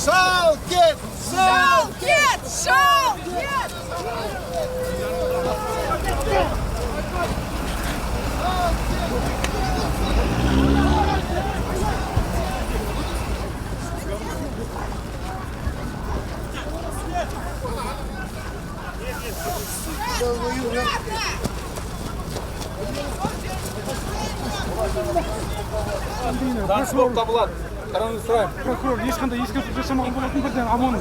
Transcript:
Шалкет! Шалкет! Шалкет! Болып табылады. Қарауыңызды сұраймын. Прокурор ешқандай ескерту жасамаған болатын бірден ОМОН.